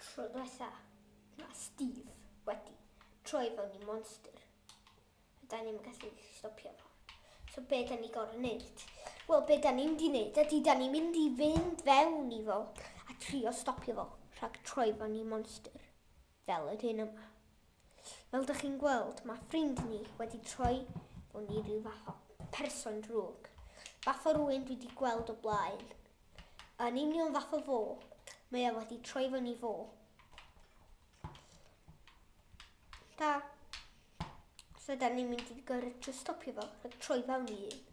Tro diwetha, mae Steve wedi troi fewn i monster. A da ni'n gallu stopio fo. So be da ni gorau wneud? Wel, be da ni'n mynd i wneud ydy da ni'n mynd i fynd fewn i fo a trio stopio fo rhag troi fewn i monster. Fel yr hyn yma. Fel da chi'n gweld, mae ffrind ni wedi troi fewn i ryw fath o person drwg. Fath o rwy'n dwi wedi gweld o blaen. Yn union fath o fo, mae o wedi troi fewn i fo. Da. So da ni'n mynd i gorfod trio stopio fo rhag troi fewn i un.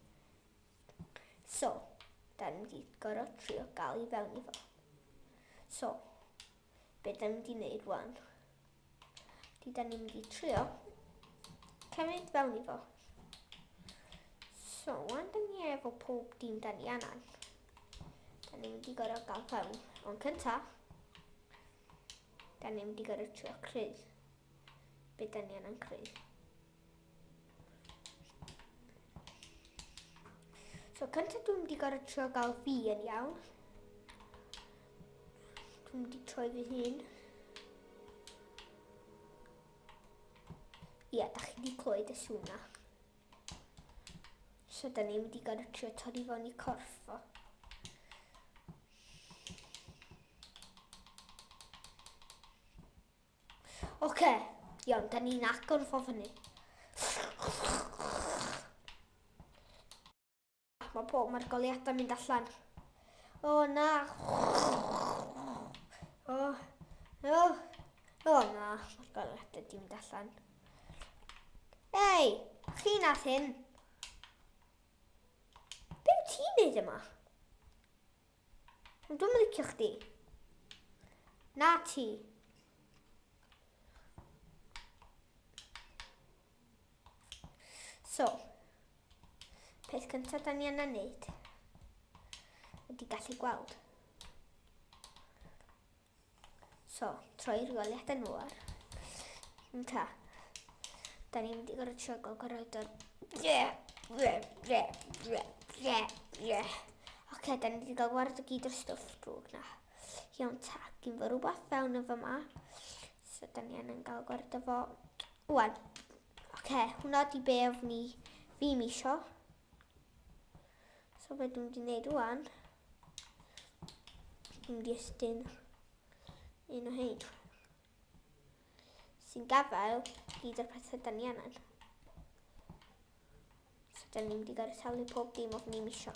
So, da ni'n mynd i gorfod trio gael i fewn i fo. So, be da ni'n mynd i wneud rwan? Di da ni'n mynd i trio cymryd fewn i fo. So, wan da ni efo pob dim da ni angen. Da ni'n mynd i gorfod gael fewn. Ond cynta, da ni'n mynd i gorfod trio creu be da ni angen creu. So cyntaf dwi'n mynd i gorfod trio gael fi yn iawn. Dwi'n mynd i troi fy hun. Ie, da chi wedi clywed y sŵn na. So da ni'n mynd i gorfod trio torri fewn i corff fo. Oce, iawn, da ni'n agor fo fyny. Mae pob, mae'r goliadau mynd allan. O, na. O, o, o, na. Mae'r goliadau di mynd allan. Ei, chi nath hyn. Be wyt ti'n neud yma? Ond dwi'n licio chdi. Na ti. So, peth cyntaf da ni angen neud ydy gallu gweld. So, troi'r gweliadau nhw ar. Ynta. Da ni'n mynd i gorfod trio gael gwared o'r... Oce, da ni wedi cael gwared o gyd o'r stwff drwg na. Iawn ta, gyn fo rhywbeth fewn yn fyma. So, da ni angen gael gwared o fo. Wan. Oce, hwnna di be ofn ni fi'n isio. So be dwi'n mynd i wneud rwan, dwi'n mynd i estyn un o hein. Sy'n gafael gyd o'r pethau da ni angen. So da ni'n mynd i gael talu pob dim oedd ni'n isio.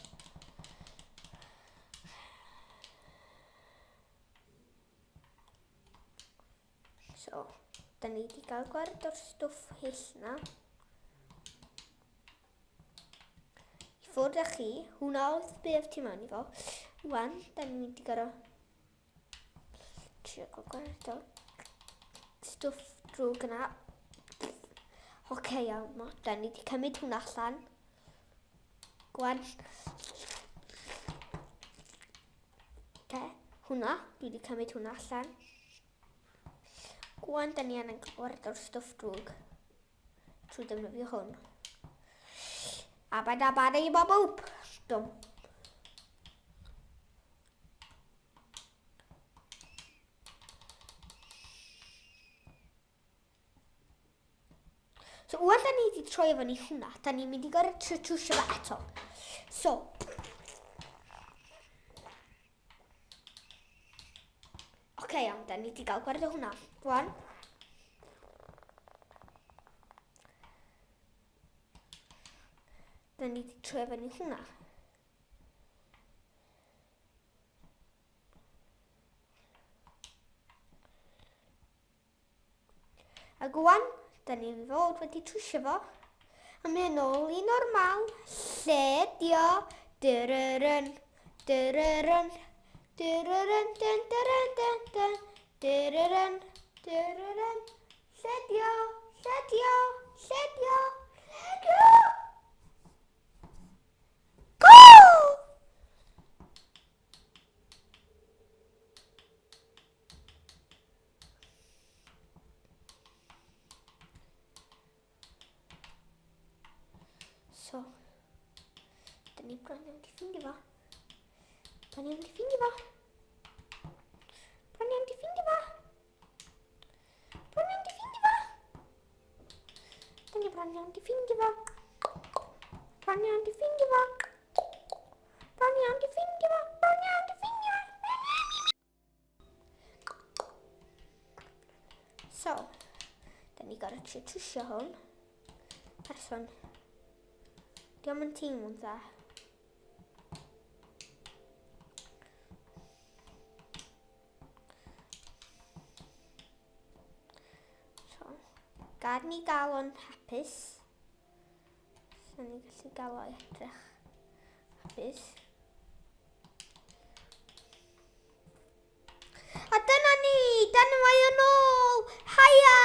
So, da ni wedi cael gwared o'r stwff hyll na. I ffwrdd â chi, hwnna oedd be oedd ti mewn i fo. Wan, da ni'n mynd i gorau trio gael gwared o stwff drwg yna. Oce, okay, iawn, da ni wedi cymryd hwnna allan. Gwan. Oce, hwnna, dwi wedi cymryd hwnna allan. Gwan, da ni angen gwared o'r stwff drwg trwy defnyddio hwn. Abadabadibabwp! Dwm. So, wwan da ni wedi troi efo ni hwnna, da ni'n mynd i gorau trio trwsio fo eto. So, Oce, okay, iawn, da ni wedi cael gwared o hwnna. Rwan. Da ni wedi troi fyny hwnna. A gwan, da ni'n fod wedi trwsio fo. A mae yn ôl i normal. Lle dio? Dyryryn, dyryryn, dyryryn, dyn, dyryn, dyn, dyn, dyryryn, dyryryn. Lle dio? Lle dio? Lle dio? Lle dio? Go! So, da ni bron iawn di ffindio fo. Bron iawn di ffindio fo. Bron iawn di ffindio fo. Bron iawn di ffindio fo. Bron iawn di ffindio fo. Bron iawn di ffindio fo. Bron iawn di ffindio fo. So, da ni gorau trio trwsio hwn. Person. Diolch yn teimlo'n dda. So, gad ni gael o'n hapus. So ni'n gallu gael o'i edrych hapus. A dyna ni! Dyna mae o'n ôl! Haia!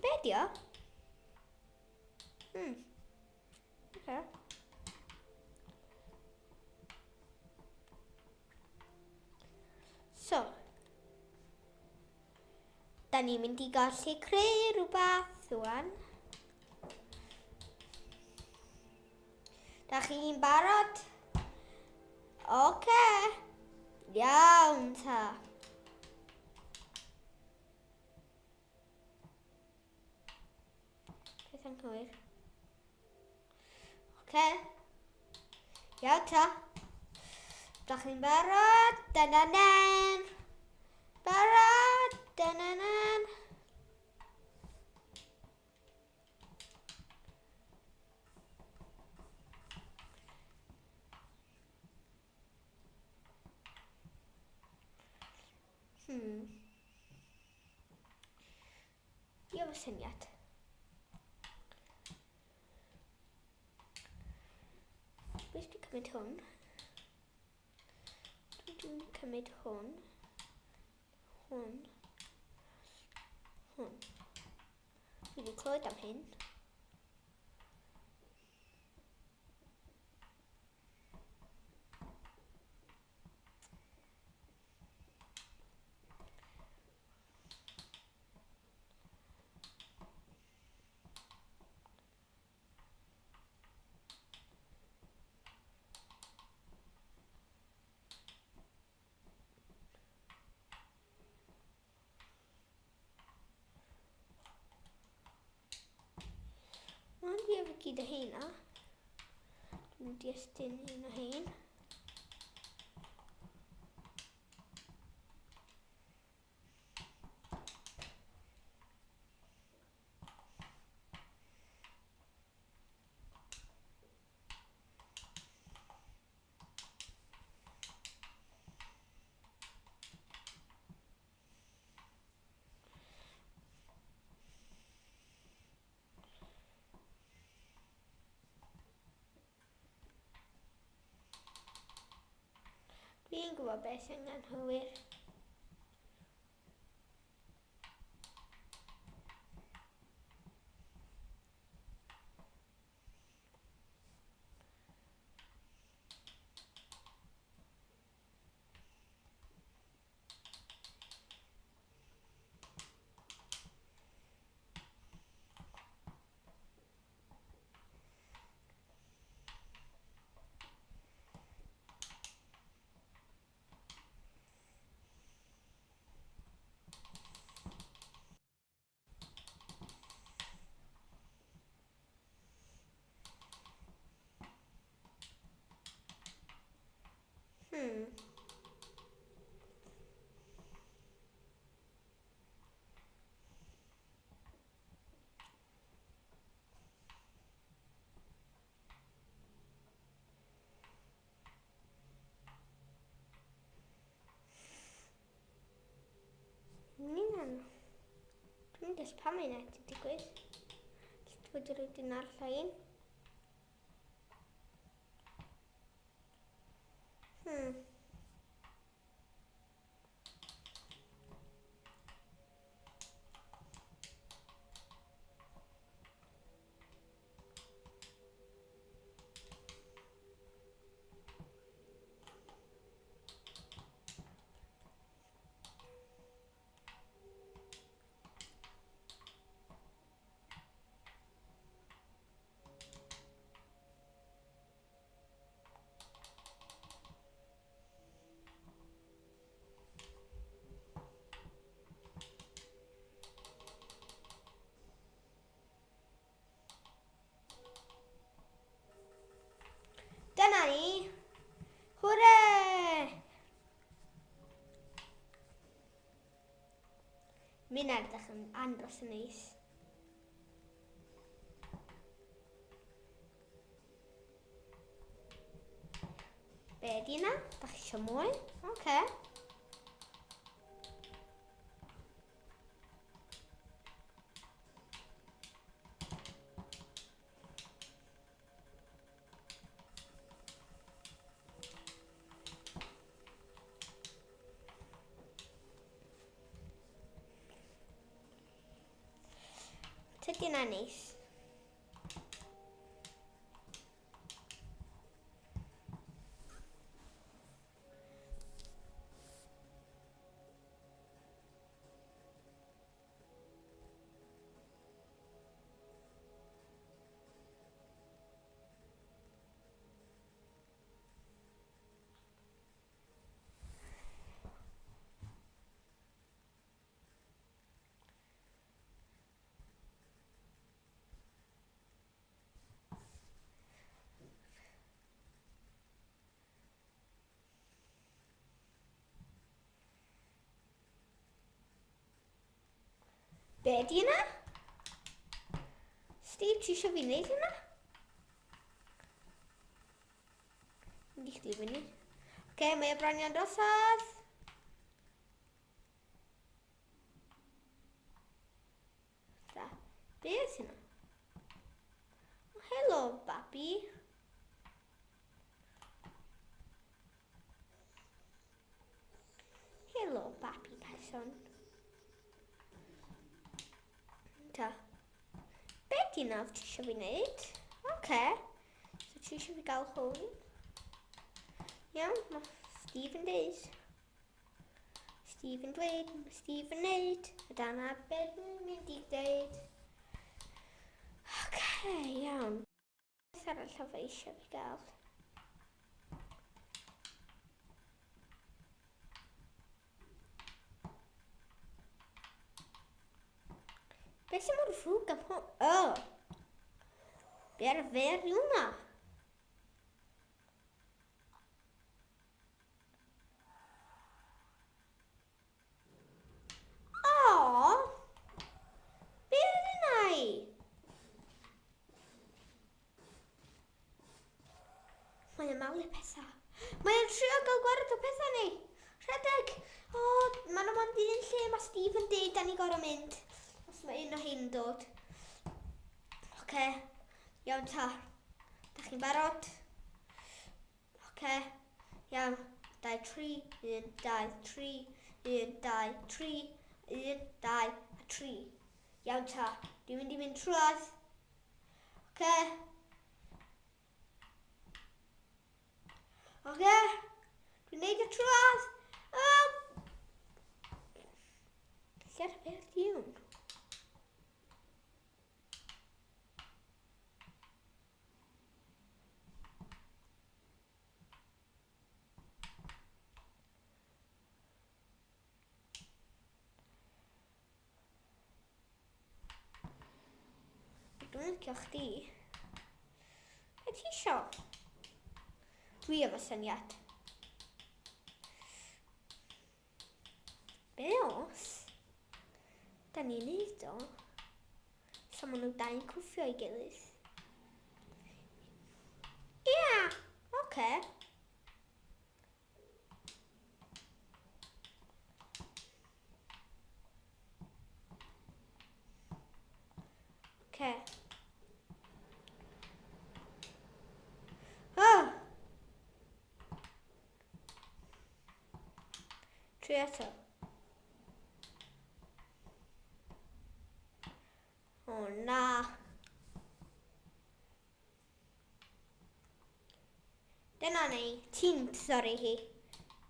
Be di o? Okay. So, da ni'n mynd i gallu creu rhywbeth rwan. Da chi'n barod? Oce. Iawn ta. Peth anghywir. Oce. Iawn ta. Da chi'n barod? Dyna nen. Barod? Dyna nen. Diolch y syniad. Beth dwi'n cymryd hwn? Dwi'n cymryd hwn. Hwn. Hwn. Dwi wedi clywed am hyn. Mae'n fi efo gyd o heina. Dwi'n mynd i estyn un o hein. Dwi'n gwybod beth sy'n anghywir. Dwi'n Dwi'n deall pam mae hynna wedi digwydd. Dwi wedi rhoi dyn ar llain. Mi'n edrych yn andros yn neis. Be di yna? Da chi eisiau mwy? Oce. Okay. Tydi yna neis. Be di yna? Steve, ti eisiau fi wneud hynna? Mynd i chdi fyny. Oce, okay, mae y branion drosodd. Da. Be oedd hynna? Oh, helo, babi. Helo, babi person. Ta. Be di nawr ti eisiau fi wneud? Oce. Okay. So ti eisiau fi gael hwn? Iawn, mae Steve yn dweud. Steve yn dweud, mae Steve yn neud. A dyna beth ni'n mynd i dweud. Oce, okay, iawn. Beth arall o fe eisiau fi gael? Beth sy'n mor ddrwg am hwn? O! Be ar y fer yw hwnna? O! Be oedd yna i? Mae o'n malu pethau. Mae o'n trio gael gwared o pethau ni. Rhedeg! O, mae yna mond un lle mae Steve yn deud da ni gorau mynd. Os mae un o hyn yn dod. Oce. Okay. Iawn ta. Da chi'n barod? Oce. Okay. Iawn. 2, 3, 1, 2, 3, 1, 2, 3, 1, 2, a 3. Iawn ta. Dwi'n mynd i mynd trwodd. Oce. Okay. Oce. Dwi'n neud y trwodd. Oh. Lle'r beth yw'n? Dwi'n licio chdi. Be ti isio? Dwi efo syniad. Be os? Da ni'n neud o. So maen nhw dau'n cwffio i gilydd. Ia, yeah, oce. Okay. Okay. Ah! Trio eto. O na. Dyna ni. Ti'n torri hi.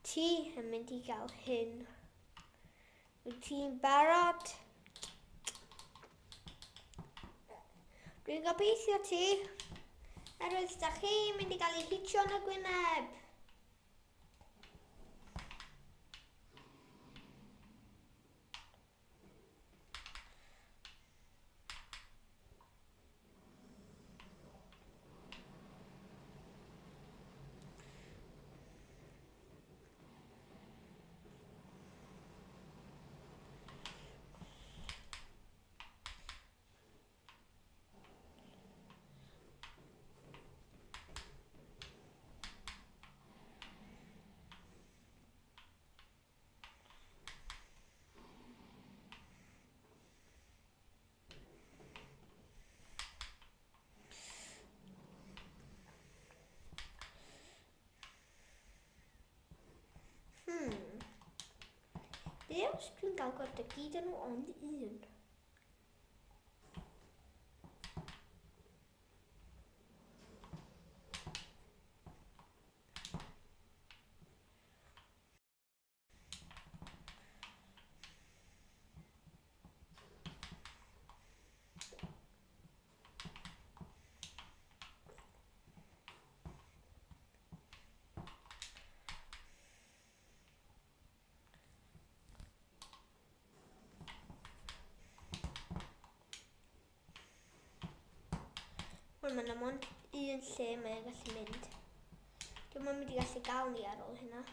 Ti yn mynd i gael hyn. Wyt ti'n barod? Dwi'n gobeithio ti. Erwydd da chi'n mynd i gael ei hitio yn y gwyneb. Be os dwi'n gael gweld y gyd yn nhw ond un? Wel, mae yna mond un lle mae'n gallu mynd. Dwi'n mynd i gallu gael ni ar ôl hynna.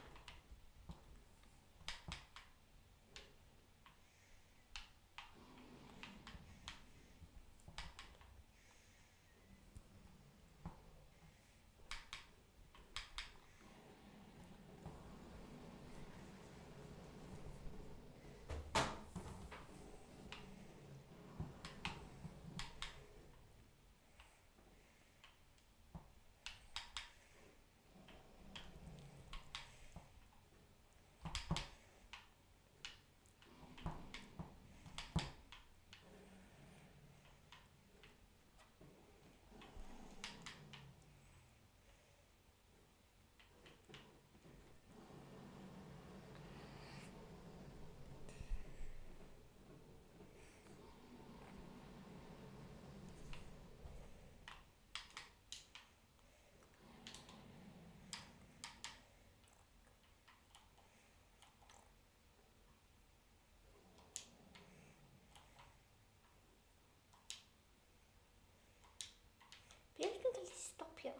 Be os dwi'n gallu stopio?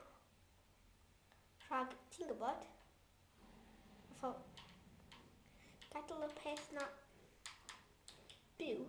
Rhag, ti'n gwybod? Fatha, gadael y peth na byw.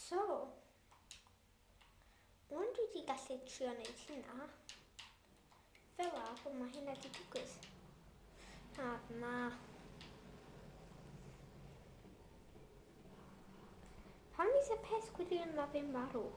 So, ond dwi wedi gallu trio wneud hynna, fel a bod mae hynna wedi digwydd. Na, na. Pam nes y peth gwirion na ddim marw?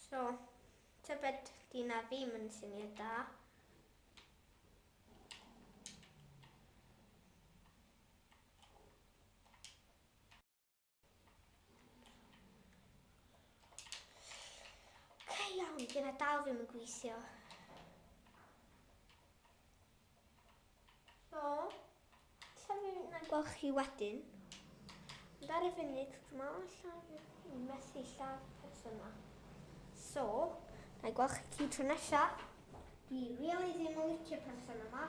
So, tybed di na ddim yn syniad da. Ok, iawn, dyna dal ddim yn gweithio. So, lla fi na gweld chi wedyn. Ond ar y funud, dwi'n meddwl lla fi methu lladd person yma. So, na i gweld chi tro nesa. Dwi really ddim yn licio person yma.